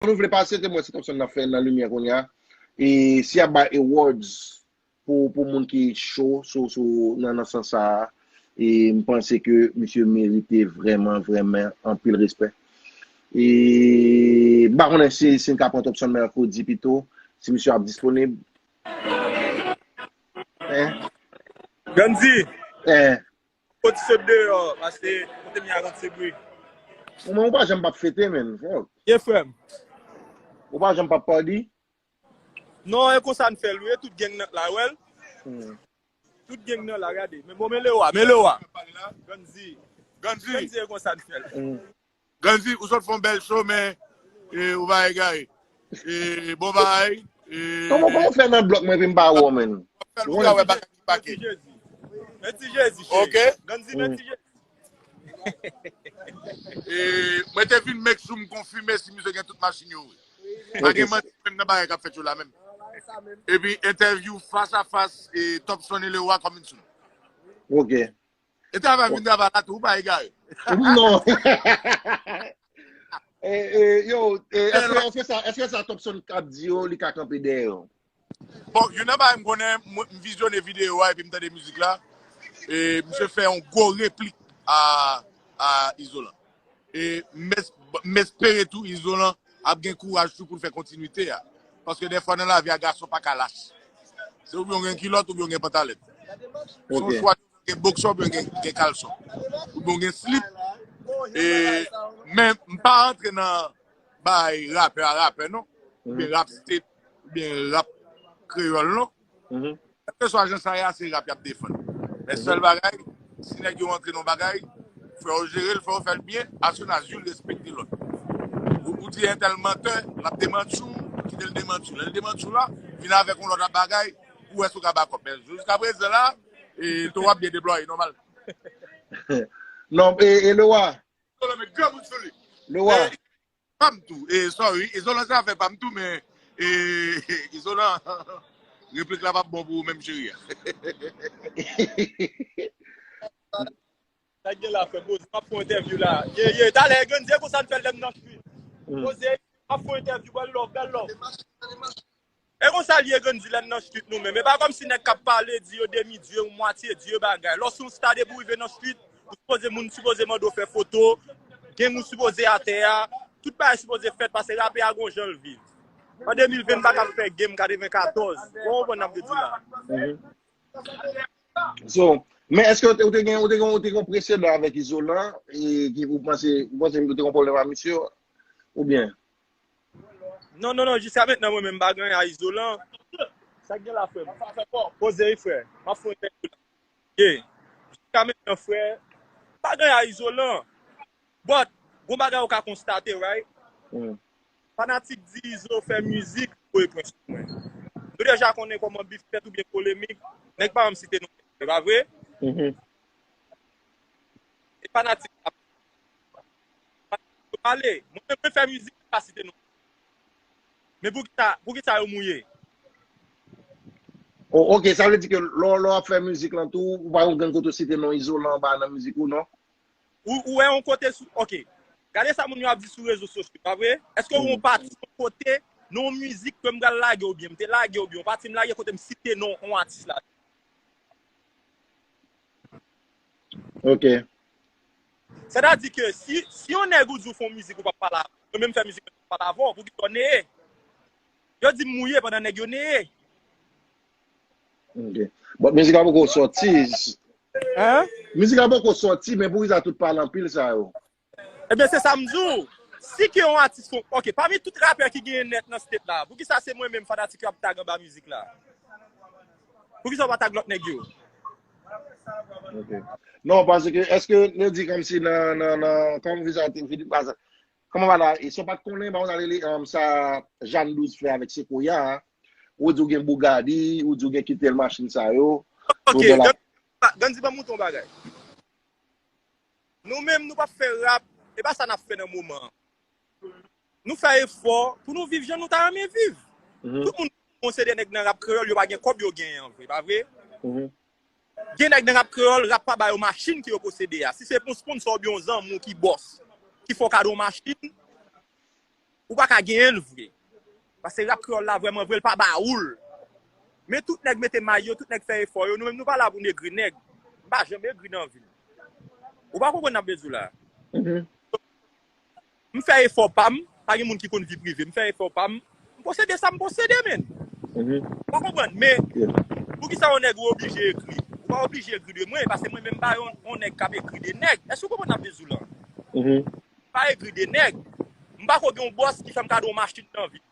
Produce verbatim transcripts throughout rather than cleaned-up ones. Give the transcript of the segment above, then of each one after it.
nou vle pase, se mwen se Thompson n ap fè nan limyè kounye a. E si y ap bay awards pou, pou moun ki cho sou, sou, nan, nan sans sa a, e m panse ke misye merite vrèman, vrèman anpil respè. E m pa konnen si, si n ka pran Thompson mèkredi pito, si misye ap disponib. Hein? Gandhi, Eh, fò ti sot deyò, paske kote m ye a rantre bri. Ou menm ou pa janm p ap fete, menn. Fòk. Ye frè m. Ou pa janm p ap padi. Non, e konsa n fè l, wi, e tout gang nan la, wè l. Hmm. Tout gang nan la, gade. Men bon, men Lewa, men Lewa. Gandhi. Gandhi, Gandhi, e konsa n fè l. Hmm. Gandhi, ou sot fè yon bèl show, men e, ou pa egare. E, bon bagay. E, Kòman, kòman w fè nan blòk mwen epi m pa wè w, menn? fè l, ou ka wè bagay ki pake. Mèsi Jezi. Mèsi Jezi, cheri. Ok. Gandhi, mèsi Jezi. E, mwen te vin make sure m konfime si misye gen tout machin yo, wi. Pa gen manti menm nan bagay k ap fèt yo la menm. Epi entèvyou fas a fas e Thompson e Lewa coming soon. Ok. E travay vin travay la tou, ou pa egare. Non. E, e, yo, e, èske, èske sa, èske sa Thompson ap di yo, li ka kanpe dèyè yo? Bon, youn nan bagay m konnen, mwen, m vizyone videyo a epi m tande mizik la. E misye fè yon gwo replik a, a Izolan. E m es- m espere tou Izolan ap gen kouraj tou pou l fè kontinite a. Paske dèfwa nan lavi a gason pa ka lach. Se oubyen w gen kilòt oubyen w gen pantalèt. Se yon Ok. chwa gen boksè oubyen gen, gen kalson. Oubyen gen slip. E, men m pa antre nan bay rapè a rapè non. Oubyen rap state, oubyen rap kreyòl non. Mhm. Kèlkeswa jan sa ye a, se rap y ap defann. Men sèl bagay, si nèg yo antre nan bagay, fò yo jere l, fò yo fè l byen, as soon as you respekte lòt. Ou, ou di entèl mantè, l ap demanti w, kite l demanti w. Lè l demanti w la, vin avèk yon lòt bagay, ou wè si w ka ba kòb. Men jiskaprezan la, e, to w ap byen deplwaye, nòmal. Non, e, e Lewa, Izolan met granmoun sou li. Lewa. E, pa m tou. E, sorry. Izolan se afè pa m tou, men e, Izolan, replik la p ap bon pou ou menm, cheri a. Sa gen la, frè, poze, m ap fè yon entèvyou la. Ye, ye, talè, Gandhi, e konsa n fè l lè m nan street. Poze, m ap fè yon entèvyou, bèl love, bèl love. E konsa l ye, Gandhi, lè n nan street nou menm. E pa kòmsi nèg k ap pale, di yo demi dye, ou mwatye dye bagay. Lè w se yon star, depi w rive nan street, ou sipoze, moun sipoze mande w fè foto, gang ou sipoze atè a, tout bagay sipoze fèt, paske rapè a gon jan l viv. An de mil ven, m pa ka ap fè game katrevenkatòz. Ou konprann n ap di la. So, men èske ou te, ou te gen, ou te gen, ou te gen yon presedan avèk Izolan, e ki ou panse, ou panse ou te gen yon pwoblèm ak misye, oubyen? Non, non, non, jiska mentnan, mwen menm, m pa gen anyen a Izolan. Sa k gen la, frè m? Poze, wi, frè. M ap fè yon entèvyou la. Ye. Jiska mentnan, frè, m pa gen anyen a Izolan. But, gon bagay ou ka konstate, right? Hmm. Fanatik di Izo fè mizik, voye pwen sou mwen. Nou deja konnen kòman bif fèt oubyen polemik, nèg pa janm site non, se pa vre? Mhm. E fanatik ap pale. Mwen menm mwen fè mizik, pa site non. Men poukisa, poukisa yo mouye? O, ok, sa vle di ke lè, lè w ap fè mizik lan tou, ou pa yon grenn kote w site non Izolan anba nan mizik ou, non? Ou, ou wè yon kote sou, ok. Gade sa moun yo ap di sou rezo sosyo, pa vre? Èske ou yon pati yon kote, nan yon mizik ke m pral lage oubyen m te lage oubyen yon pati m lage kote m site non yon atis la? Ok. Sètadi ke si, si yon nèg ou di w fè yon mizik ou pa pale avè l, mwen menm fè mizik mwen pa pale avè w, poukisa w neye? Yo di m mouye pandan nèg yo neye. Ok. Bon, mizik la poko sòti. Hein? Mizik la poko sòti, men poukisa tout pale anpil sa yo? Ebyen, se sa m di w. Si ke yon atis fon, ok, pami tout rapè ki genyen nèt nan state la, poukisa se mwen menm fanatik yo ap tag anba mizik la? Poukisa w pa tag lòt nèg yo? Ok. Non, paske, èske nou di kòmsi nan, nan, nan, kòman vizaj te fini, pa sa, kòman pa la, e si w pa t konnen, pa konn sa rele, um, sa Jeanne Douze fè avèk Sequoia a, ou di w gen Bugatti, ou di w gen ki tèl machin sa yo, Ok, ou gen la- Gandhi, Gandhi, ban m montre yon bagay. Nou menm, nou p ap fè rap, e pa sa n ap fè nan moman an. Nou fè efò pou nou viv jan nou ta renmen viv. Mhm. Tout moun konsidere nèg nan rap kreyòl, yo pa gen kòb yo genyen an vre, pa vre? Mhm. Gen nèg nan rap kreyòl, rap pa ba yo machin ke yo posede a. Si se pou sponsò oubyen yon zanmi w ki bòs, ki fè w kado yon machin, ou pa ka genyen l vre. Paske rap kreyòl la vrèman vre, l pa ba ou l. Men tout nèg mete may yo, tout nèg fè efò yo, nou menm nou pa la pou n egri nèg. M pa janm egri nan vi m. Ou pa konprann n ap bezou la. M fè efò pa m, pa gen moun ki konn vi prive m, m fè efò pa m, m posede sa m posede, men. Ou pa konprann, men poukisa yon nèg ou oblije egri? Ou pa oblije egri de mwen, paske mwen menm m pa yon, yon nèg k ap egri de nèg. Èske ou konprann n ap bezou la? M pa egri de nèg. M pa ko gen yon bòs ki fè m kado yon machin nan vi m.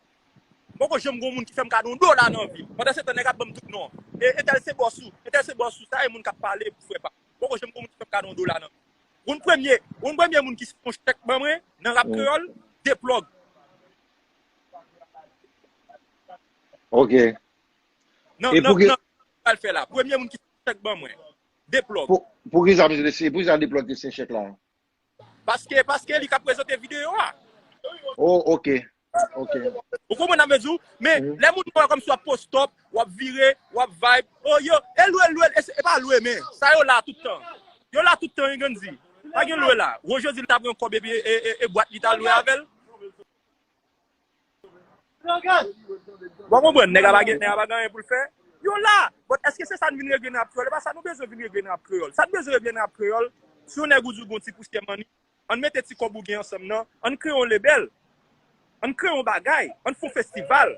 M poko janm gon moun ki fè m kado yon dola nan vi m. Pandan se tan, nèg ap ban m tout non. E entèl se bòs ou, entèl se bòs ou, sa e moun k ap pale pou frè pa m. M poko janm gon moun ki fè m kado yon dola nan vi m. Yon premye, yon premye moun ki siyen yon chèk ban mwen nan rap kreyòl, Deplòg. Ok. Nan, nan, nan, pral fè la. Premye moun ki siyen chèk ban mwen. Deplòg. Pou, pou ki sa misye te siyen, pou ki sa Deplòg te siyen chèk la? Paske, paske li ka prezante videyo a. Oh, ok. Ok. Ou konprann sa m vle di w? Men, lè moun wè w kòmsi w ap post up, w ap vire, w ap vibe. Oh, yo, e lwe, lwe, e, e pa lwe, men. Sa yo la tout tan. Yo la tout tan, wi, Grandy. Pa gen lwe la. Roger di l ta pran kòb epi e, e, e bwat li ta lwe avè l. Ou konprann? Nèg la pa gen, nèg la pa gen anyen pou l fè. Yo la. But èske se sa n vin regle nan rap kreyòl? E pa sa nou bezwen vin regle nan rap kreyòl. Sa n bezwen regle nan rap kreyòl, si yon nèg ou di w gen yon ti pousyè manni, ann mete ti kòb ou gen ansanm nan, ann kreye yon lebèl, ann kreye yon bagay, ann fè yon festival,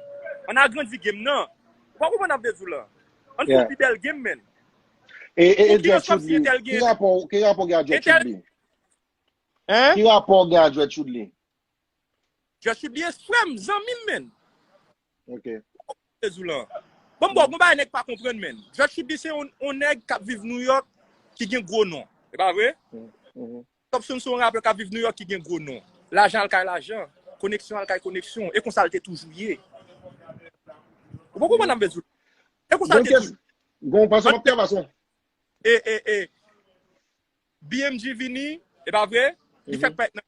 ann agrandi game nan. Ou pa konprann sa m vle di w la? Ann fè yon pi bèl game, man. E, e, e Dread Chudly, ki rapò, ki rapò w gen ak Dread Chudly? Ki rapò w gen ak Dread Chudly? Dread Chudly se frè m, zanmi m, man. Ok. Sezou lan. Bon, bon, gon bagay nèg pa konprann, man. Dread Chudly se yon, yon nèg k ap viv New York ki gen gwo non. E pa vre? Topson se yon rapè k ap viv New York ki gen gwo non. Lajan al kay lajan. Koneksyon al kay koneksyon. E konsa l te toujou ye. Ou poko konprann sa m vle di w? E konsa l te toujou. Gon pason, m ap travay sa. E, e, e. B M G vini, e pa vre? Li fèk parèt nan,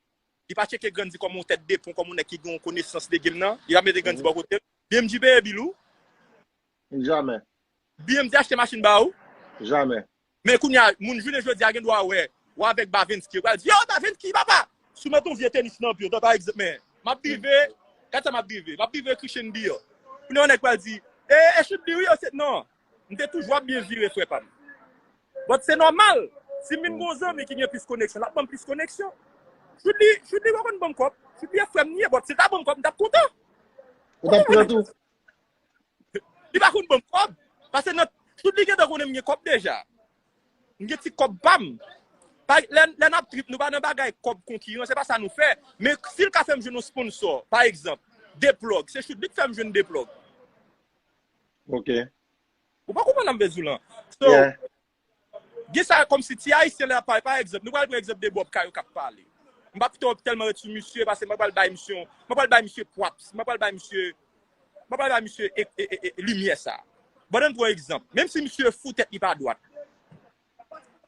li pa tcheke Grandy kòm yon tèt de pon, kòm yon nèg ki gen yon konesans de game nan. Li pa mete Grandy bò kote l. B M G peye bil ou? Jamè. B M G achte machin ba ou? Jamè. Men kounye a, moun jounen jodi a gen dwa wè, w avèk Bavensky, yo pral di, yo, Bavensky, papa! Si w mete yon vye tenis nan pye w, pa egzanp, men, m ap drive, gad sa m ap drive, m ap drive Christian Dior. Kounye a, yon nèg pral di, e, e Chudly, wi, yo, se, non. M te toujou ap byen vire, frè pa m. But se nòmal, si m vin gon zanmi ki gen plis koneksyon, l ap ban m plis koneksyon. Chudly, Chudly pa konn ban m kòb. Chudly e frè m li ye, but si l ta ban m kòb, m t ap kontan. Ou t ap pran tou? Li pa konn ban m kòb. Paske nan, Chudly gentan konnen m gen kòb deja. M gen ti kòb pa m. Pa, lè, lè n ap trip, nou pa nan bagay kòb konkiran, se pa sa nou fè. Men si l ka fè m jwenn yon sponsor, pa egzanp, Deplòg, se Chudly k fè m jwenn Deplòg. Ok. Ou pa konprann sa m vle di w lan. So, gen sa kòmsi ti Ayisyen lè y ap pale, pa egzanp, nou pral pran egzanp de Bob Kayou k ap pale. M pa pito tèlman ret sou misye, paske m pa pral bay misye, m pa pral bay misye props, m pa pral bay misye, m pa pral bay misye e, e, e, e, limyè sa. But ann pran egzanp. Menm si misye fou, tèt li pa dwat.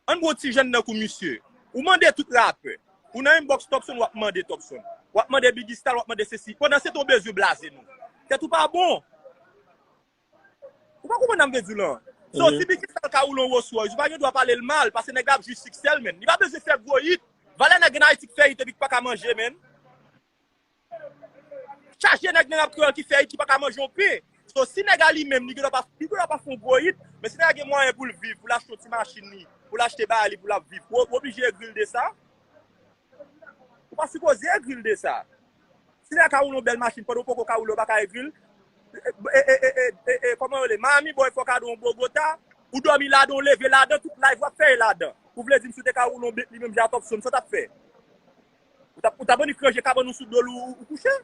Ann pran yon ti jèn tankou misye. Ou mande tout rapè. Ou nan inbox Topson, w ap mande Topson. W ap mande Biggy Stal, w ap mande sesi. Pandan se tan w bezwen blaze nou. Tèt ou pa bon. Ou pa konprann sa m vle di w lan. So, si Biggy Stal ka woule yon Rolls Royce, ou pa gen dwa pale l mal, paske nèg la ap jwi siksè l, man. Li pa bezwen fè gwo hit. Valè nèg ann Ayiti k fè hit epi k pa ka manje, man. Chaje nèg nan rap kreyòl ki fè hit ki pa ka manje yon pen. So, si nèg a li menm, li gen dwa pa, li gen dwa pa fè yon gwo hit, men si nèg la gen mwayen pou l viv, pou l achte yon ti machin li, pou l achte bagay li, pou l ap viv, ou, ou oblije egri l de sa? Ou pa sipoze egri l de sa. Si nèg la ka woule yon bèl machin, pandan w poko ka woule, ou pa ka egri l? E, e, e, kòman yo rele? Miami Boy fè w kado yon Bogota, ou dòmi ladan, w leve ladan, tout live w ap fè e ladan. Ou vle di m si w te ka woule yon Bentley menm jan a Topson, sa w t ap fè? Ou t ap, ou t ap annik ranje kabann ou sou do l, ou, ou kouche?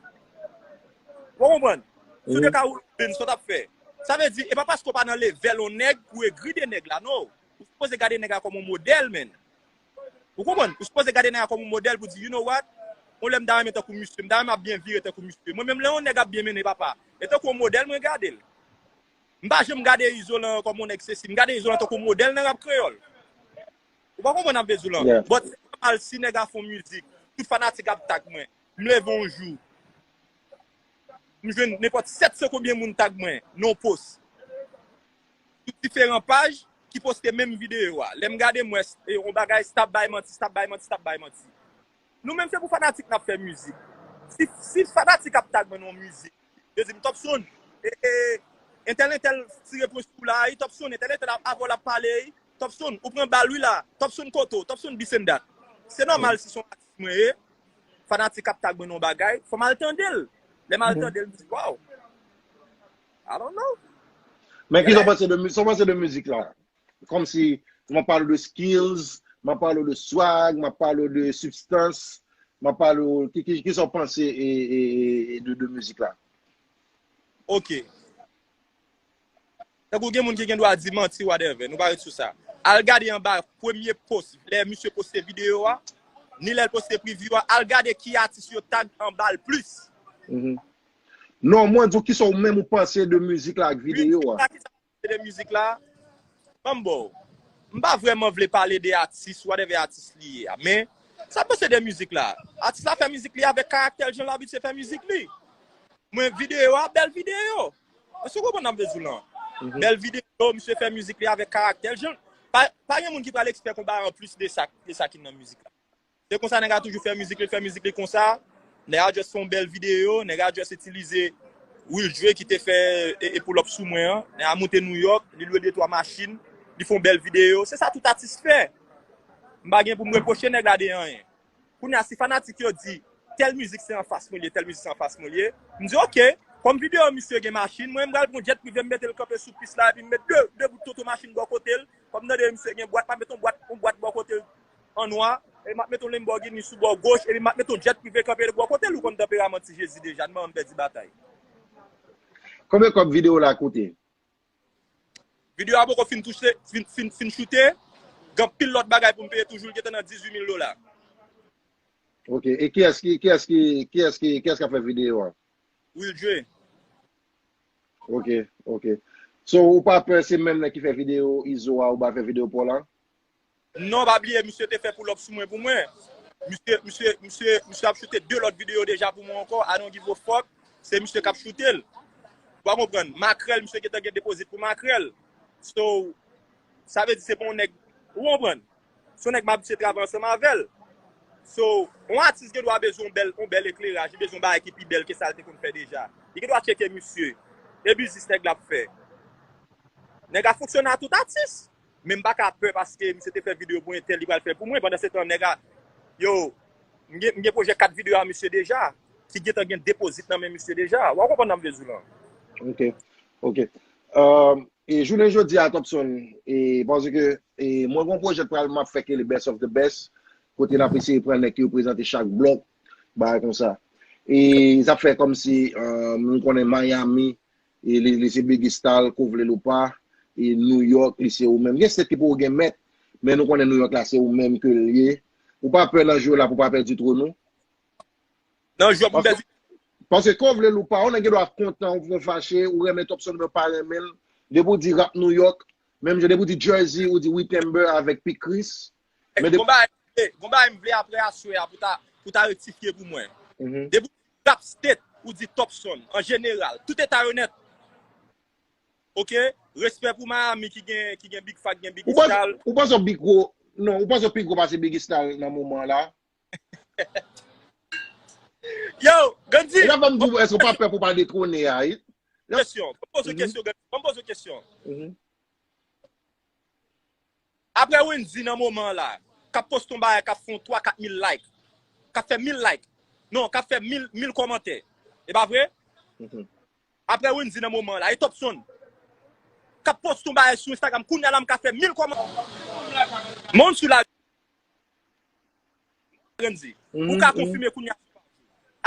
Ou konprann? Si w te ka woule yon Benz, sa w t ap fè? Sa vle di, e pa paske w pa nan levèl yon nèg pou w egri de nèg la, non. Ou sipoze gade nèg la kòm yon modèl, man. Ou konprann? Ou sipoze gade nèg la kòm yon modèl pou di, you know what? Yon lè m ta renmen tankou misye, m ta renmen ap byen vire tankou misye. Mwen menm, lè yon nèg ap byen mennen, papa, e tankou yon modèl mwen gade l. M pa janm gade Izolan kòm yon nèg sesi, m gade Izolan tankou yon modèl nan rap kreyòl. Ou pa konprann sa m vle di w lan. But se nòmal si nèg la fè yon mizik, tout fanatik ap tag mwen. M leve yon jou, m jwenn nenpòt sèt san konbyen moun tag mwen nan yon post. Tout diferan paj ki poste menm videyo a. Lè m gade, m wè, e, yon bagay, Stop Bay Manti, Stop Bay Manti, Stop Bay Manti. Nou menm se pou fanatik n ap fè mizik. Si, si fanatik ap tag mwen nan yon mizik, yo di m, "Topson, e, e, entèl, entèl tire pwen sou la, wi, Topson, entèl, entèl ap, avè w l ap pale, wi, Topson, ou pran bal, wi, la, Topson kote w, Topson this and that." Se nòmal si se yon atis mwen ye, fanatik ap tag mwen nan yon bagay, fò m al tande l. Lè m al tande l, m di, "Wow, I don't know." Men ki sa w panse de, sa w panse de mizik la? Kòmsi, m ap pale w de skills, m ap pale w de swag, m ap pale w de sibstans, m ap pale w, ki, ki, ki sa w panse e, e, e, de, de mizik la? Ok. Tankou gen moun ki gen dwa di manti, whatever, nou pa ret sou sa. Al gade anba premye post, lè misye poste videyo a, ni lè l poste preview a, al gade ki atis yo tag anba l plis. Non, mwen di w kisa w menm ou panse de mizik la ak videyo a. Mizik la, kisa w panse de mizik la? Ban m ba w. M pa vrèman vle pale de atis, whatever atis li ye a, men sa m panse de mizik la. Atis la fè mizik li avèk karaktè l, jan l abitye fè mizik li. Mwen, videyo a, bèl videyo. Èske w konprann sa m vle di w lan? Bèl videyo, misye fè mizik li avèk karaktè l. Jan, pa, pa gen moun ki pral expect yon bagay anplis de sa, de sa ki nan mizik la. Se konsa nèg la toujou fè mizik li, fè mizik li konsa. Nèg la just fè yon bèl videyo, nèg la just itilize Will Dre ki te fè e, e pull up sou mwen an. Nèg la moute New York, li lwe de twa machin, li fè yon bèl videyo. Se sa tout atis fè. M pa gen pou m repwoche nèg la de anyen. Kounye a, si fanatik yo di, "Tèl mizik se anfas mwen li ye, tèl mizik se anfas mwen li ye," m di, "Ok, kòm videyo misye gen machin, mwen m pral pran jet prive m mete l kanpe sou pis la, epi m met de, de bout toto machin bò kote l, kòm m tande misye gen bwat, m ap met yon bwat, yon bwat bò kote l an nwa, e m ap met yon Lamborghini sou bò goch, epi m ap met yon jet prive kanpe bò kote l, ou konn tanperaman Ti Jezi deja, n manman m pèdi batay." Konbyen kòb videyo la koute? Videyo a poko fin touche, fin, fin, fin choute. Gen anpil lòt bagay pou m peye toujou, l gentan nan dizuit mil dola. Ok, e kiyès ki, kiyès ki, kiyès ki, kiyès k ap fè videyo a? Will Dre. Ok, ok. So, ou pa pè se menm nèg ki fè videyo Izo a, ou pa fè videyo pa w la? Non, pa bliye, misye te fè pull up sou mwen pou mwen. Misye, misye, misye, misye ap choute de lòt videyo deja pou mwen ankò. I don't give a fuck. Se misye k ap choute l. Ou pa konprann? Makrèl, misye gentan gen depozit pou makrèl. So, sa vle di se pa yon nèg, ou konprann? Se yon nèg m abitye travay ansanm avè l. So, yon atis gen dwa bezwen yon bèl, yon bèl ekleraj, li bezwen yon bagay ki pi bèl ke sa l te konn fè deja. Li gen dwa tcheke misye. E biznis nèg la ap fè. Nèg la fonksyone a tout atis. Men m pa ka pè paske misye te fè videyo pou entèl, li pral fè pou mwen. Pandan se tan, nèg la, yo, m gen, m gen pwojè kat videyo a misye deja, ki gentan gen depozit nan men misye deja. W a konprann sa m vle di w lan. Ok, ok. Euh, e jounen jodi a, Topson, e paske e mwen gen yon pwojè pral m ap fè ke le best of the best, kote n ap eseye pran nèg ki reprezante chak blòk, bagay konsa. E sa fè kòmsi, euh, nou konnen Miami, e li, li se Biggie Style, ke w vle l ou pa, e New York, li se ou menm. Gen state ki poko gen mèt, men nou konnen New York la se ou menm ke l ye. Ou pa pè nan jou la pou w pa pèdi twòn ou? Nan jou pou m pèdi. Paske ke w vle l ou pa, yon nèg gen dwa kontan, ou fache, ou renmen Topson, men w pa renmen l. Depi w di rap New York, menm jan depi w di Jersey, ou di Wittenberg avèk P. Chris. Men depi Gon bagay m vle, gon bagay m vle apre aswè a pou ta, pou ta rektifye pou mwen. Depi w di rap state, ou di Topson, an jeneral, tout eta yo nèt. Ok? Respè pou Miami ki gen, ki gen Big Fat, gen Big Style. Ou panse Big Wo, non, ou panse Big Wo pase Biggie Style nan moman la? Yo, Gandhi! E la, ban m di w, èske w pa pè pou w pa detwone a, wi? Kesyon. Ban m poze w kesyon, Gandhi. Ban m poze w kesyon. Apre Wendy nan moman an la, k ap poste yon bagay, k ap fè yon twa, kat mil like, k ap fè mil like, non, k ap fè mil, mil kòmantè. E pa vre? Apre Wendy nan moman an la, e Topson, k ap poste yon bagay sou Instagram, kounye a la m ka fè mil kòmantè. Moun sou la Wendy. Ou ka konfime kounye a.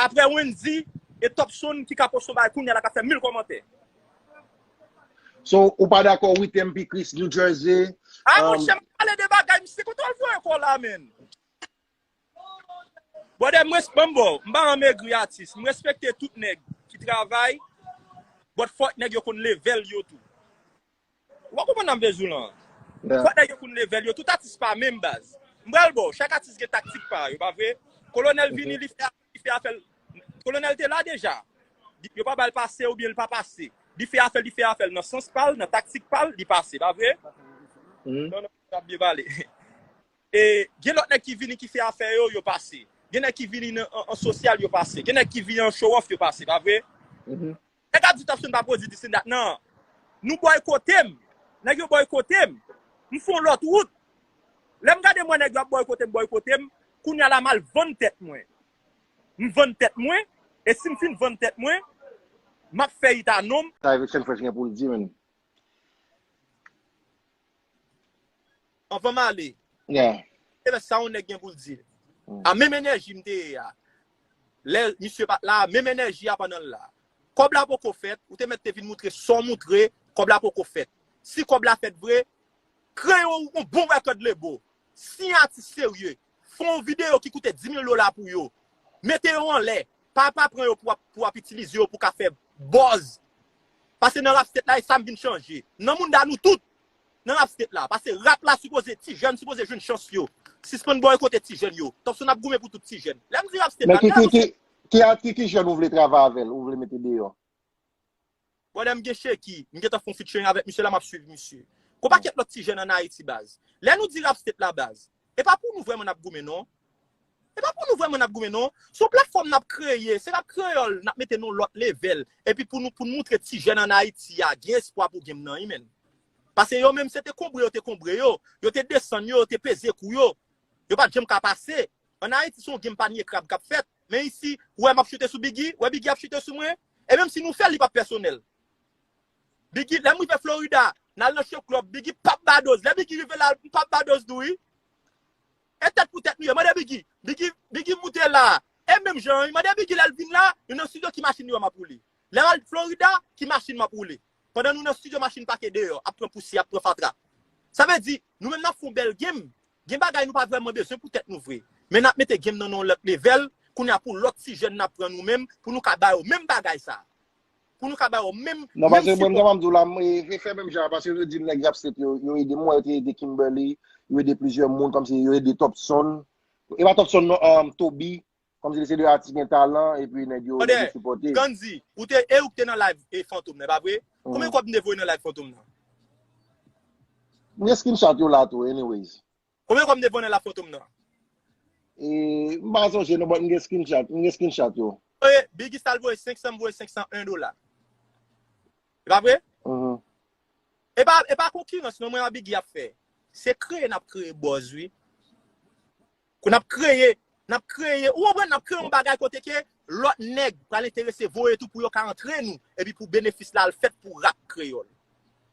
Apre Wendy e Topson ki ka poste yon bagay kounye a la k ap fè mil kòmantè. So, ou pa dakò Wittenberg, Chris, New Jersey? A, monchè, m pale de bagay, misye kote w al voye kò w la, menn. Brother, m res-, ban m ba w, m pa anmegri atis. M respekte tout nèg ki travay, but fòk nèg yo konn level yo tou. Ou pa konprann sa m vle di w lan? Fòk nèg yo konn level yo. Tout atis pa menm baz. M pral ba w, chak atis gen taktik pa yo, pa vre? Kolonèl vini, li fè, li fè afè l. Kolonèl te la deja. Yo pa ba l pase oubyen l pa pase. Li fè afè l, li fè afè l. Nan sans pa l, nan taktik pa l, li pase, pa vre? Non, non, w ap byen pale. E gen lòt nèg ki vini, ki fè afè yo, yo pase. Gen nèg ki vini nan, an, an sosyal, yo pase. Gen nèg ki vini an show off, yo pase, pa vre? Nèg ap di Topson pa pwodui this and that. Non. Nou boykote m. Nèg yo boykote m. M fè yon lòt wout. Lè m gade mwen nèg yo ap boykote m, boykote m, kounye a la m al vann tèt mwen. M vann tèt mwen, e si m fin vann tèt mwen, m ap fè it a non m. Sa Eviction Fresh gen pou l di, menn. Anvan m ale, yeah, e sa yon nèg gen pou l di. A menm enèji m te ye a. Lè misye pa t la, menm enèji a pandan l la. Kòb la poko fèt, ou te mèt te vin moutre sa w moutre, kòb la poko fèt. Si kòb la fèt vre, kreye yon, yon bon record label. Siyen atis serye. Fè yon videyo ki koute dis mil dola pou yo. Mete yo anlè. Pa, pa pran yo pou w ap, pou w ap itilize yo pou w ka fè buzz. Pase nan rap state la, e sa m vin chanje. Nan mouda nou tout, nan rap state la. Pase rap la sipoze, ti jèn sipoze jwenn chans yo. Sispann boykote ti jèn yo. Topson ap goumen pou tout ti jèn. Lè m di rap state la, ki, ki, ki, ki, ki jèn ou vle travay avè l, ou vle mete deyò? Brother, m gen Sheki, m gentan fè yon featuring avèk misye la, m ap swiv misye. Gon pakèt lòt ti jèn ann Ayiti, baz. Lè nou di rap state la, baz, e pa pou nou vrèman n ap goumen, non. E pa pou nou vrèman n ap goumen, non. Se yon platfòm n ap kreye, se rap kreyòl, n ap mete nan yon lòt level. Epi pou nou, pou n moutre ti jèn ann Ayiti a, gen espwa pou game nan, wi, menn. Pase yo menm, se te konbre yo te konbre yo. Yo te desann yo, yo te peze kou yo. Yo pa t janm ka pase. Ann Ayiti, se yon game panye krab k ap fèt. Men isi, ou wè m ap choute sou Biggie, ou wè Biggie ap choute sou mwen. E menm si nou fè l, li p ap pèsonèl. Biggie, lè m rive Florida, n al nan show club, Biggie p ap badoz. Lè Biggie rive la, m p ap badoz tou, wi. E tèt pou tèt nou ye. Mande Biggie. Biggie, Biggie moute la. E menm jan, wi. Mande Biggie lè l vin la, nou nan studio ki machin li wè m ap woule. Lè m al Florida, ki machin m ap woule. Pandan nou nan studio, machin pake deyò, ap pran pousyè, ap pran fatra. Sa vle di, nou menm n ap fè yon bèl game. Gen bagay nou pa vrèman bezwen pou tèt nou vre. Men n ap mete game nan yon lòt level, kounye a pou lòt ti jèn n ap pran nou menm, pou nou ka ba yo menm bagay sa. Pou nou ka ba yo menm, non, menm paske mwen, sipò. Kòman m di w la, m, e, fè, fè menm jan, paske yo di m nèg rap state yo, yo ede m, wè, yo te ede Kimberly, yo ede plizyè moun, kòmsi yo ede Topson. E pa Topson, non, um, Toby, kòmsi se de atis gen talan, epi nèg yo, nèg yo sipòte. Gandy, ou te, e ou ki te nan live e Fantom nan, e pa vre? Konbyen kòb m te voye nan live Fantom nan? M gen screenshot yo la tou, anyways. Konbyen kòb m te voye nan live Fantom nan? E, m pa sonje non, but m gen screenshot, m gen screenshot yo. Voye, Biggie Stal voye senk san, m voye senk san en dola. E pa vre? E pa, e pa konkirans non, mwen a Biggie ap fè. Se kreye n ap kreye buzz, wi. Kou n ap kreye, n ap kreye, ou konprann, n ap kreye yon bagay kote ke lòt nèg pral enterese voye tou pou yo ka antre nou, epi pou benefis la al fèt pou rap kreyòl.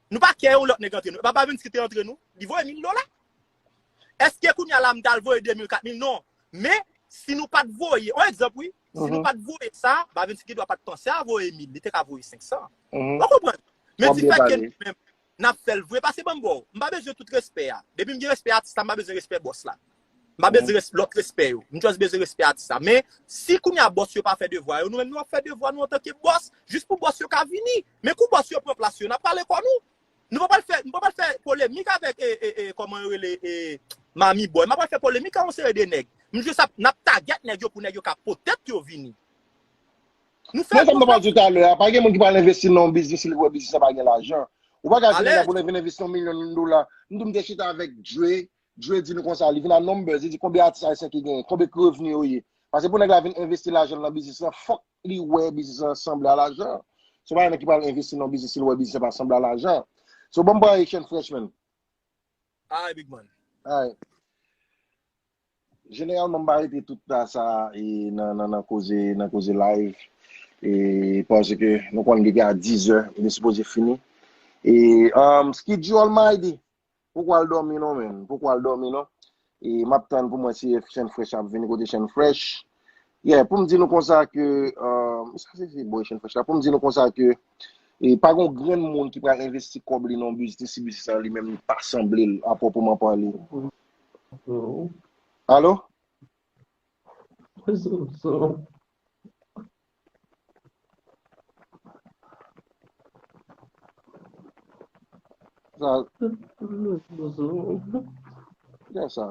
Nou pa kè yon lòt nèg antre nou. E pa Bavenski te antre nou, li voye mil dola. Èske kounye a la m t al voye de mil, kat mil? Non. Men, si nou pa t voye, yon egzanp, wi, si nou pa t voye sa, Bavenski gen dwa pa t panse a voye mil, li te ka voye senk san. Ou konprann? Men di fè ke nou menm, n ap fè l vre, pase ban m ba w. M pa bezwen tout respè a. Depi m gen respè atis la, m pa bezwen respè bòs la. M pa bezwen res-, lòt respè yo. M just bezwen respè atis la. Men, si kounye a bòs yo pa fè devwa yo, nou menm nou ap fè devwa nou antanke bòs, jis pou bòs yo ka vini. Men kou bòs yo pran plas yo, n ap pale kò nou. Nou pa pral fè, nou pa pral fè polemik avèk, e, e, e, kòman yo rele, e, Mami Boy. M pa pral fè polemik ak yon seri de nèg. M jis ap, n ap tagèt nèg yo pou nèg yo ka poutèt yo vini. Nou fè, men sa m te pral di w talè a, pa gen moun ki pral envesti nan yon biznis si li wè biznis la pa gen lajan. Ou pa ka vin la pou l vin envesti yon milyon dola. M di m te chita avèk Dre, Dre di nou konsa, li vin a numbers, li di konbyen atis ayisyen ki genyen, konbyen ki revni yo ye. Paske pou nèg la vin envesti lajan l nan biznis lan, fòk li wè biznis lan sanble a lajan. Se pa yon nèg ki pral envesti nan yon biznis si l wè biznis lan pa sanble a lajan. So, ban m pran Haitian Fresh, man. Alright, big man. Alright. Jeneralman, m pa rete tout ta sa e nan, nan, nan koze, nan koze live. E paske nou konn depi a dizè, nou sipoze fini. E, um, Skidju Almighty, poko al dòmi non, menn. Poko al dòmi non. E m ap tann pou m wè si Shane Fresh ap vini kote Shane Fresh. Yeah, pou m di nou konsa ke, um, sa se, se boy Shane Fresh la. Pou m di nou konsa ke, e pa gon grenn moun ki pral envesti kòb li nan yon biznis si biznis lan li menm li pa sanble l a pwòpman pale. Alo? Sa. Kiyès sa?